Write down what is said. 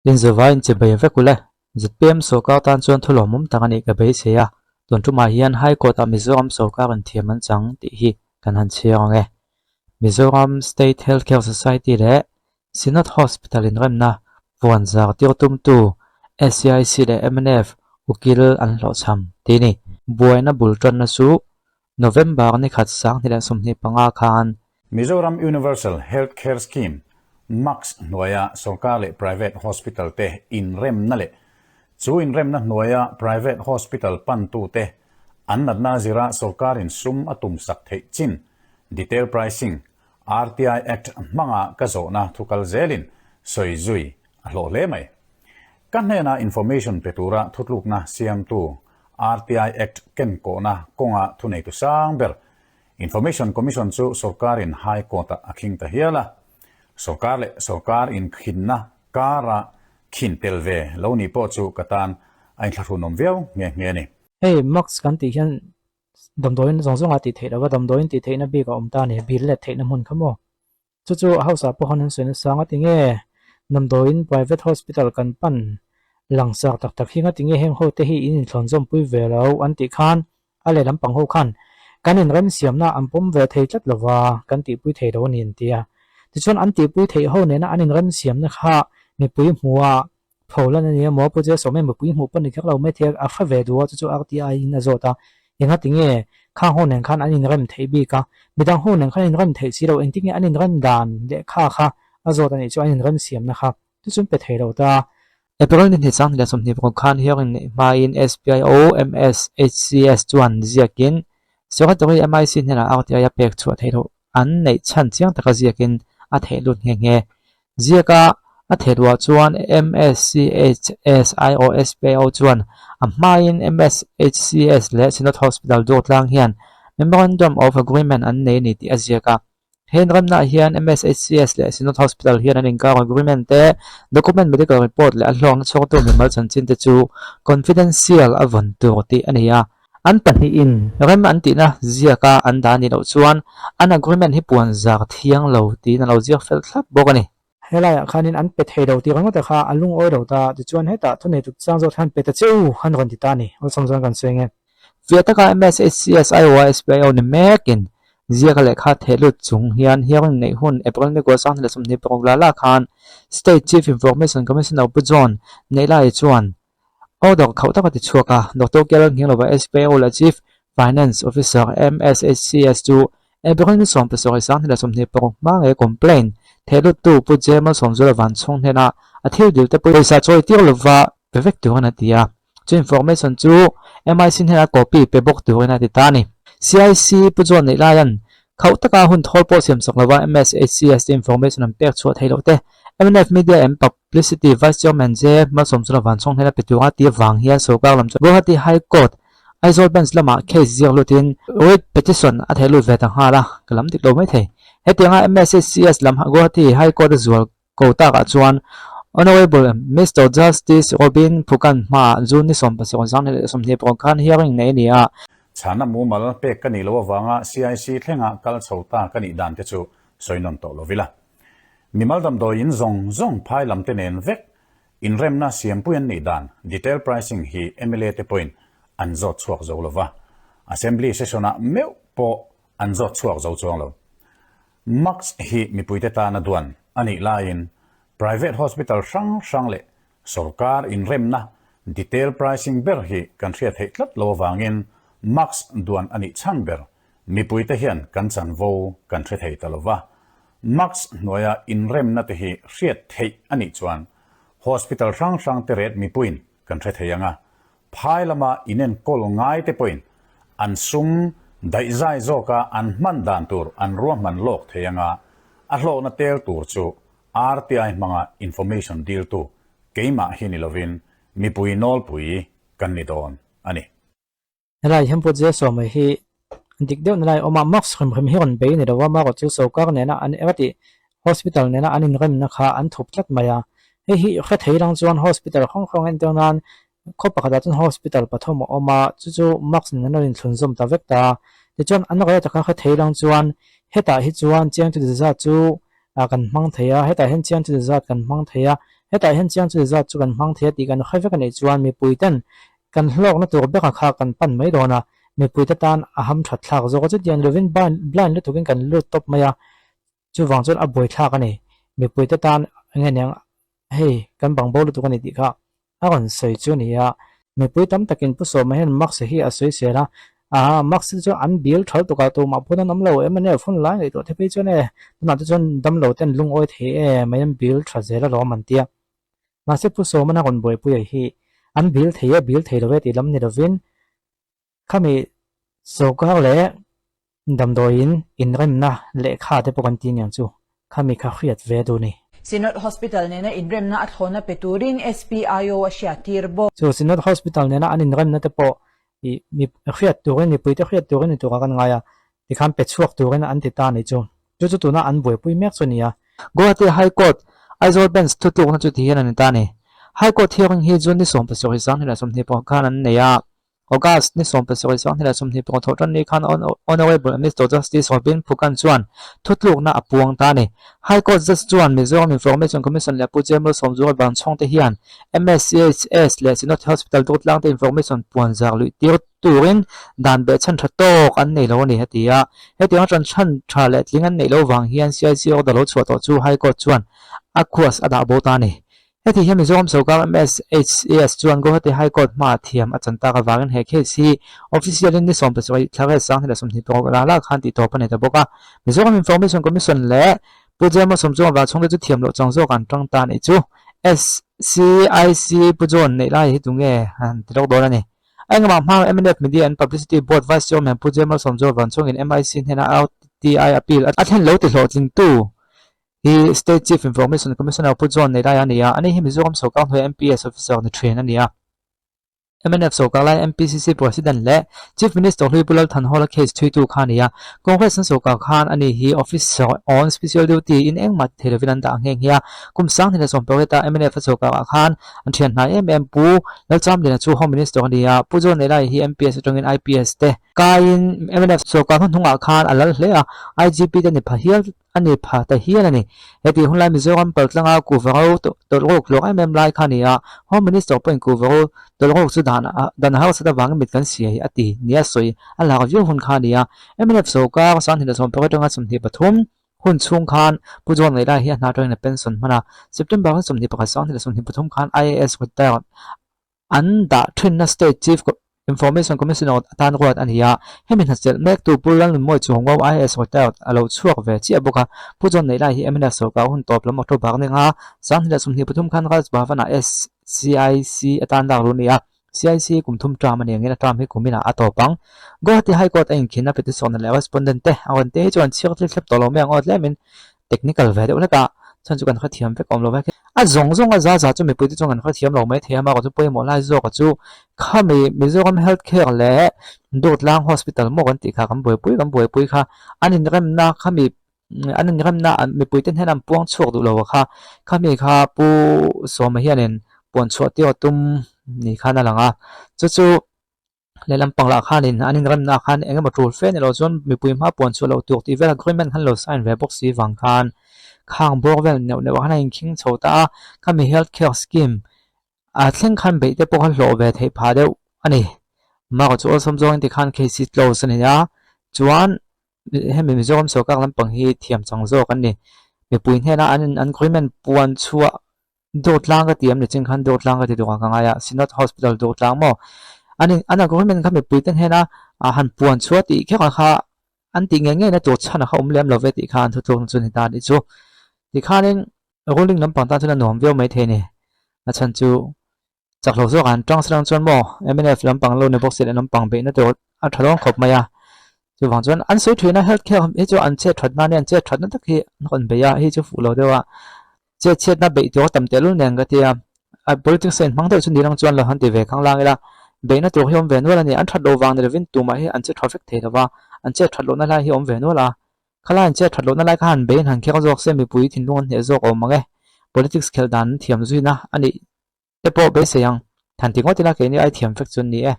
Inzawva inchibei vek ule. ZPM sawrkar tan chuan thu lawmawm tak a nih ka beisei a, tun tumah hian High Court-ah Mizoram sawrkar inthiam an chang tih hi kan han chhiar ang e. Mizoram State Health Care Society leh Synod Hospital inremna puan zar tir tumtu SCIC leh mnf ukil an hlawhchham tih a ni. Buaina bul tanna chu November ni khat 2025 khan Mizoram Universal Health Care Scheme, MACS, hnuaia sorkar leh private hospital te inremna leh chu inremna hnuaia private hospital pantute an natna zira sorkarin sum a tumsak theih chin detail pricing, RTI Act hmanga ka zawhna thu kal zelin sawi zui a hlawh hle mai. Ka hnena information pe tura thutlukna siamtu RTI Act kenkawhna kawnga thuneitu sang ber Information Commission chu sorkarin High Court-ah a khing ta hial a. Sorkar leh sorkar inkhinna kara khin tel ve lo ni pawh chu ka tan a inthlahrunawm viau nghe nghe a ni. Hei mask kan tih hian damdawiin zawng zawng a tih theih loh a, damdawiin tih theihna bik a awm ta a ni, bill let theihna hmun kha maw. Chu chu a hausa pawh khan an sawi nasa ang a ti nge damdawiin private hospital kan pan langsar tak tak hi nga ti nge heng ho te hi in inthlawn zawmpui ve lo an tih khan a lehlam pang ho khan kan inremsiamna an pawm ve thei tlat lova kan tihpui thei lo a ni an ti a. Tichuan an tihpui theih ho nena an inremsiamna kha mipui hmuha Tho lan a ni a maw? Pu Jia Sawm em mipui hmuh pawh ni kher lo mai thei a, a hre ve duh a, chu chu RTI in a zawt a, enga ti nge khang ho nen khan an inrem theih bik a, midang ho nen khan an inrem theih si lo, engtin nge an inrem dan lehkha kha a zawt a nih chu an inrem siamna kha chu chu an pe thei lo ta. April ni hnih sang hnih leh 26 khan hearing neih hmain SPIO MSHCS chuan ziakin Secretary MIC hnenah RTI a pek chhuah theih loh an neih chhan chiang taka ziakin a theih lut nghe nghe. Ziaka a theihluah chuan MSCHSIOSPO chuan a hmain MSHCS leh Synod Hospital Durtlang hian Memorandum of Agreement an nei a ni tih a ziak a. He inremnaah hian MSHCS leh Synod Hospital hian an inkar agreement te, document medical report leh a hlawkna chhuaktu mimal chanchin te chu confidential a vawn tur tih a ni a. An pahnihin rem an tihna ziaka an dah a nih loh chuan an agreement hi puan zar thiang lo tiin a lo ziak fel thlap bawk a ni. Helaiah khanin an pe thei lo tih ringawt te kha a lungawi lo ta, tichuan hetah thuneitu chang zawk khan pe ta che u han rawn ti ta a ni, awlsam chuan kan sawi nge. Fiah taka MSHCSIOISPIO ni mekin ziaka lehkha theh lut chung hian hearing neih hun April ni kua 2026 la la khan State Chief Information Commissioner Pu John Neihlai chuan Order khauh tak a ti chhuak a, Doctor Kial Nghinglova SPO leh Chief Finance Officer MSHCS chu April ni 17 2026 hma ngei complaint thehluttu Pu J Malsawmzuala Vanchhawng hnenah a thil dil te pawisa chawi tir lova pe vek turin a ti a, chu information chu MIC hnenah copy pe bawk turin a ti ta a ni. CIC Pu John Neihlaia'n khauh taka hun thawl pawh siamsak lova MSHCS te information an pek chhuah theih loh te mnf Media and Publicity Vice Chairman J Malsawmchuna Vanchhawng hnena pe tura ti avang hian sorkar lam chuan Guwahati High Court Aizawl Bench lamah case ziak lutin writ petition a theh lut ve ta nghal a, ka lam dik lo mai thei. Hetianga MSHCS lam Guwahati High Court a zual ko takah chuan Honourable Mister Justice Robin Phukan hmaah June ni 17 2026 khan hearing nei a ni a. Chhana mumal pek ka nih loh avanga CIC thlenga kal chho ta ka nih dan te chu sawi nawn tawh lo ila. Mimal damdawiin zawng zawng phai lam te nen vek inremna siampui an nih dan detail pricing hi mla te pawhin an zawt chhuak zo lova, Assembly session-ah meuh pawh an zawt chhuak zo chuang lo. Max hi mipuite tana duan a nih laiin private hospital hrang hrang leh sorkar inremna detail pricing ber hi kan hriat theih tlat lo avangin Max duan a nih chhan ber Mipuite hian kan chanvo kan hre thei ta lo va, Max hnuaia inremna te hi hriat theih a nih chuan hospital hrang hrang te ret mipuiin kan hre thei ang a, phai lama inenkawl ngai te pawhin an sum daihzai zawka an hman dan tur an ruahman lawk thei ang a, a hlawhna tel tur chu RTI hmanga information diltu keimah hi ni lovin mipui nawlpui kan ni dawn a ni. Helai hian pawh Jesu mai hi dik deuh na lai a awm a, mask hrim hrim hi rawn bei ni lo a, marawh chu sawrkar nena an eng a tih hospital nena an inremna kha an thup tlat mai a, hei hi hre thei lang chuan hospital hrang hrang entir nan khaw pakhatah chuan hospital pathum a awm a, chu chu mask nen an rawn inthlunzawm ta vek ta a, tichuan an rate kha hre thei lang chuan hetah hi chuan chiang chu zat chu ah kan hmang thei a, hetah hian chiang chu zat kan hmang thei a. Hetah hian chiang chu zat chu kan hmang thei a tih kan hre vek a nih chuan mipui ten kan hlawkna tur beka kha kan pan mai dawn a, mipuite tan a ham that thlak zawk a chutiang lovin blind lutukin kan lut tawp mai a, chuvang chuan a buaithlak a ni. Mipuite tan eng nge niang hei kan bang bo lutuk a ni tih kha a rawn sawi chu a ni a, mipui tam takin Pu Sawma hian Max hi a sawi sel a, aa Max hi chu an bil thal tukah tumah pawn an awm lo em a nia phone lai ngaihtuah te phei chuan e tunah te chuan damlo ten lungawi thei em mai an bil tha zel alawm an tia. Mahse Pu Sawma a rawn buaipui a hi an bil thei e bil thei lo e tih lam ni lovin Khami sawrkar leh damdawiin inremna lehkha te pawh kan ti niang chu khami kha hriat ve duh ni. Synod Hospital nena inremna a thlawhna pe turin SPIO a hriattir bawk. Chu Synod Hospital nena an inremna te pawh ih mi hriat turin mipuite hriat turin ni turah kan ngai a, tikhan pe chhuak turin an ti ta a nih chu. Chu chu tuna an buaipui mek chu a ni a. Guwahati High Court, Aizawl Bench thutlukna chu ti hian a ni ta a ni. High Court hearing hi June ni 17 20 khan an nei a. August ni 17 2020 thawh tan ni khan Honourable Mister Justice Robin Phukan chuan thutlukna a puang ta a ni. High Court Judge chuan Mizoram Information Commission leh Pu James Sawmzuala Vanchhawng te hian MSCHS leh Synod Hospital Durtlang te information puan zar luih tir turin dan behchhan tha tawk an nei lo a ni a ti a. Hetiang atan chhan tha leh tling an neih loh vang hian CIC order lo chhuah tawh chu High Court chuan a khuas a dah bo ta a ni. Heti hian Mizoram sorkar MSHS chuan Guwahati High Court hmaah thiam a chan tak avangin he case hi official in ni 17 thla vel 2026 la la khan tih tawp a ni ta bawk a. Mizoram Information Commission leh Pu Jema Sawmchunga Vachhungte chu thiam loh chang zawk an tang ta a nih chu. SCIC Pu John neih lai hi tunge han ti lawk dawn a ni. A engmah hma mnf Media and Publicity Board Vice Chairman Pu Jema Sawmchunga Vanchhungin MIC hnena RTI appeal a thlen lo ti hlawhtlingtu Hi State Chief Information Commissioner Pu John Neilai a ni a, ani hi Mizoram sorkar hnuaia MPS officer ni thin a ni a. Mnf sorkar lai MPCC President leh Chief Minister hlui Pu Lal Thanhawla case thuitu kha a ni a. Congress an sorkar khan ani hi Officer on Special Duty in engmah ti thei lovin an dah nghe nghe a. Kum 2018 a mnf a sorkar ah khan an thian hnai em em Pu Lalchamliana chu Home Minister a ni a, Pu John Neilai hi MPS atangin IPS te kaiin mnf sorkar hnuhnungah khan a lal hle a, IGP te ni pha hial a ni pha ta hial a ni. Heti hunlai Mizoram paltlanga kuhva ro tawlh ruk hlawk em em lai kha a ni a, Home Minister pawhin kuhva ro tawlh ruk chu dan dan harsat avangin mit kan siai a ti nia sawi a lak viau hun kha a ni a. Mnf sorkar 2020 atanga 23 hun chhung khan Pu John Ngaihla hi a hna atangin a pension hman a, September 21 2023 khan IAS retired An dah thinna State Chief Information Commissioner atan ruat a ni a, hemi hnachelh mektu Pu Lalnunmawi Chuhngau IAS retired a lo chhuak ve chiah bawk a. Pu John Neilai hi mnf sorkar hun tawp lam October ninga 2023 khan Raj Bhavan-ah SCIC atan lak luh a ni a, CIC kum thum term a ni angin a term hi kuminah a tawp ang. Guwahati High Court a inkhinna petition leh respondent te a rawn te hi chuan chhiar thil thlep tawh lo mai ang aw tlemin technical ve deuh hlek a, chhan chu kan hrethiam vek awm lo vek. A zawng zawng a za za chu mipuite chuan kan hrethiam lo mai thei a, amaherawhchu pawimawh lai zawk a chu khami Mizoram Health Care leh Durtlang Hospital maw kan tih kha kan buaipui kan buaipui kha an inremna khami an inremna mipuite hnena an puang chhuak duh lo a kha khami kha Pu Sawma hianin puan chhuah tir a tum ni khan a lang a, chu chu. Lehlam pang lah khanin an inremna khan eng emaw tul fe ni lo chuan mipui hma puan chhuah loh tur tih vel agreement khan lo sign ve bawk si vang khan khang bawr vel neuh neuh ah khan a inkhing chho ta a, khami health care scheme ah thleng khan beih te pawh kha hlawh ve theih phah deuh a ni. Mara chu awlsam zawngin tikhan case hi close a ni a, chuan hemi Mizoram sorkar lampang hi thiam chang zawk an ni. Mipui hnena an in agreement puan chhuah Dawtlang ka ti em ni chin khan Dawtlang ka ti duh ang ka ngai a, Synod Hospital Dawtlang maw? An in an agreement kha mipui te hnena han puan chhuah tih kher a kha an tih ngei ngei na tur chhan a kha awm lem lo ve tih kha an thutluk chu ni ta a nih chu. Tikhanin ruling lampang tan chuan a nuam viau maithei a ni. A chhan chu Chak lo zawk an tang silang chuan maw mnf lampang lo ni bawk si leh lampang beihna tur a tha dawn khawp mai a, chuvang chuan an sawi thin a health care hi chu an chet that nan an chet thatna tak hi an rawn bei a hei chu fuh lo deuh a, chet chhiatna beih tur a tam tehlul nen ka tia a politics a inhmang deuh chu ni lang chuan lo han ti ve khang lang ila beihna tur hi awm ve nual a ni, an that loh vang ni lovin tumah hi an che tha vek thei lova an chet that lohna lai hi awm ve nual a, khalai an chet that lohna lai kha han bei an han kher zawk se mipui thinlung an hneh zawk awm ang e, politics khelh dan an thiam zuina a nih. Te pawh beisei ang. Than ti ngawt ila keini ai thiam vek chu an ni e.